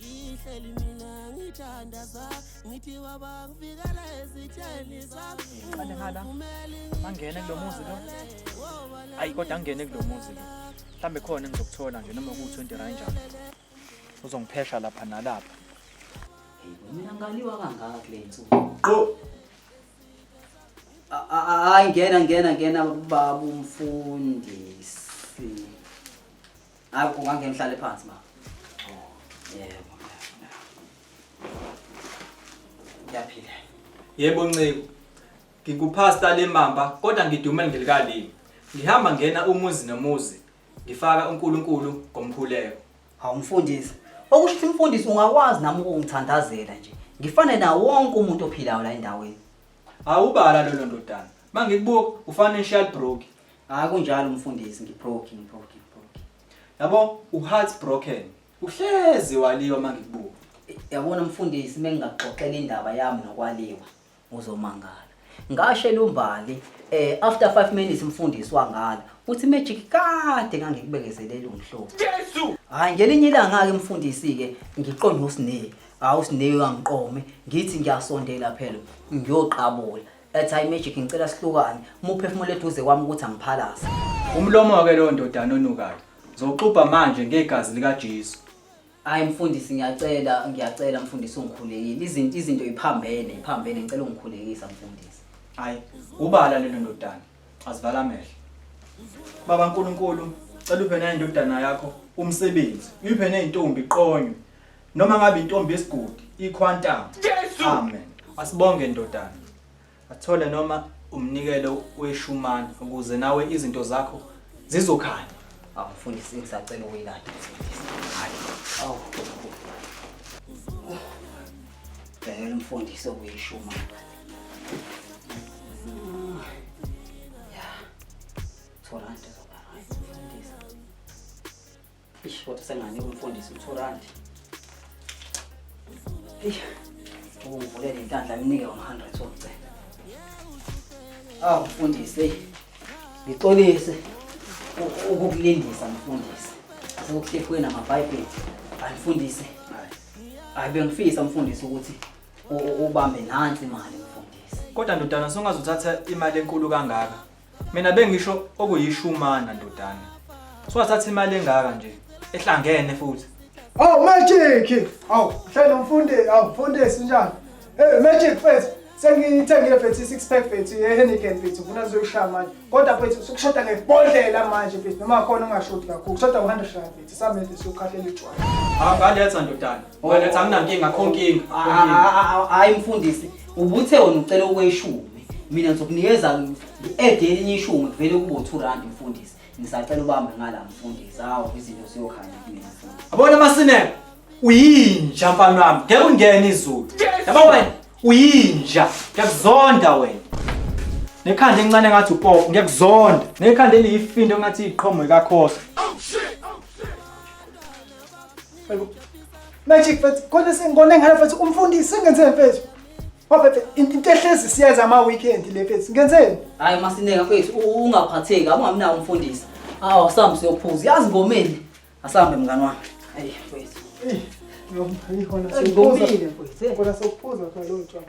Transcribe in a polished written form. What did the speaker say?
Ngihleli mina ngithandaza ngithi baba ngivikela ezitheni zami. Qale ngala. Angene kulo muzi lo. Ayi kodwa angene kulo muzi lo. Mhlambe khona engizokuthola nje noma ku-20 rand njalo. Uzongiphesha lapha nalapha. Hey, mina ngaliwa kangaka kule nsuku. Qo. Hayi ngena ngena ngena baba umfundisi. Hayi ungangena uhlale phansi baba. Yebo. Ngiyaphila. Yebo Nceku. Ngingupastor Lemamba kodwa ngidume ngelikalimi. Ngihamba ngena umuzi nomuzi ngifaka uNkulunkulu ngomkhuleko. Hawu mfundisi. Okusho ukuthi mfundisi ungakwazi nami ukungithandazela nje. Ngifane nawo wonke umuntu ophilayo la endaweni. Awubala lolo ndodana. Mangikubuka ufana neshal broke. Hayi kunjalo mfundisi ngibroke ngibroke ngibroke. Yabo u heart broken. Uhlezi waliwa mangikubuka. Yabona mfundisi mengingakuxoxela indaba yami nokwaliwa uzomangala. Ngashela uMbali eh after 5 minutes mfundisi wangala uthi magic kade ngangikubekezelela ungihlobo. Jesu! Hayi ngelinye ilanga ke mfundisi ke ngiqonde uSine. Hawu uSine wangiqome ngithi ngiyasondela phela ngiyoqabula. Ethi hayi magic ngicela sihlukane. Uma uphefumula eduze kwami ukuthi angiphalase. Umlomo ke lowo ndodana onukayo. Zoxubha manje ngegazi likaJesu. Hayi mfundisi ngiyacela ngiyacela mfundisi ungikhulekile izinto izinto iphambene iphambene ngicela ungikhulekisa mfundisi. Hayi ubala lelo ndodana. Asivala amehlo. Baba uNkulunkulu, cela uphe nayo indodana yakho umsebenzi. Uyiphe nezintombi iqonywe. Noma ngabe intombi yesigodi, iquantum. Amen. Asibonge ndodana. Athole noma umnikelo weshumane ukuze nawe izinto zakho zizokhanya. Awu mfundisi ngisacela ukuyilanda mfundisi. Hayi. Awu. Bhekela umfundisi okuyishumane. Ya. Thola into zoba right mfundisi. Ish kodwa senganika umfundisi u-2 rand. Eish. Ukungivulela inhlanhla nginike 100 wokugcina. Awu mfundisi hey. Ngixolise ukukulindisa mfundisi. Sekuhlephwe namaBhayibheli. Hayi mfundisi. Hayi bengifisa mfundisi ukuthi ubambe nansi imali mfundisi. Kodwa ndodana songazothatha imali enkulu kangaka. Mina bengisho okuyishumana ndodana. Siwathatha imali engaka nje ehlangene futhi. Awu Magic! Awu hlale nomfundi, awu mfundisi njani? Hey Magic mfethu, sengiyithengile mfethu i-six pack mfethu ye-Heineken mfethu, ngifuna sizoyishaya manje. Kodwa mfethu sekushoda ngebhodlela manje mfethu, noma khona ungashodi kakhulu. Kushoda ngo-100 rand mfethu, samele siyokhahlela utshwala. Hawu ngaletha ndodana. Ngaletha anginankinga, akho nkinga. Hayi mfundisi, ubuthe wena ucela okweshumi. Mina ngizokunikeza ngi-add elinye ishumi kuvele kube u-2 rand mfundisi. Ngisacela ubambe ngala mfundisi. Hawu izinto ziyokhanya kumina mfundisi. Yabona masineke uyinja mfana wami, ngeke ungene izulu. Yabo wena uyinja, ngiyakuzonda wena. Nekhanda elincane ngathi upopo, ngiyakuzonda. Nekhanda eliyifindo ngathi iqhomo ikakhosa. Hayibo. Magic mfethu, khona sengibone ngale mfethu umfundisi sengenzeni mfethu? Ngoba mfethu into ehlezi siyenza ama weekend le mfethu. Ngenzeni? Hayi masineka mfethu ungaphatheki, awungamnawo umfundisi. Awu asambe siyophuza. Yazi ngomeni. Asambe mngani wami. Hayi mfethu. Eh, no, khona Ngomile mfethu. Khona sokuphuza phela lo tshwala.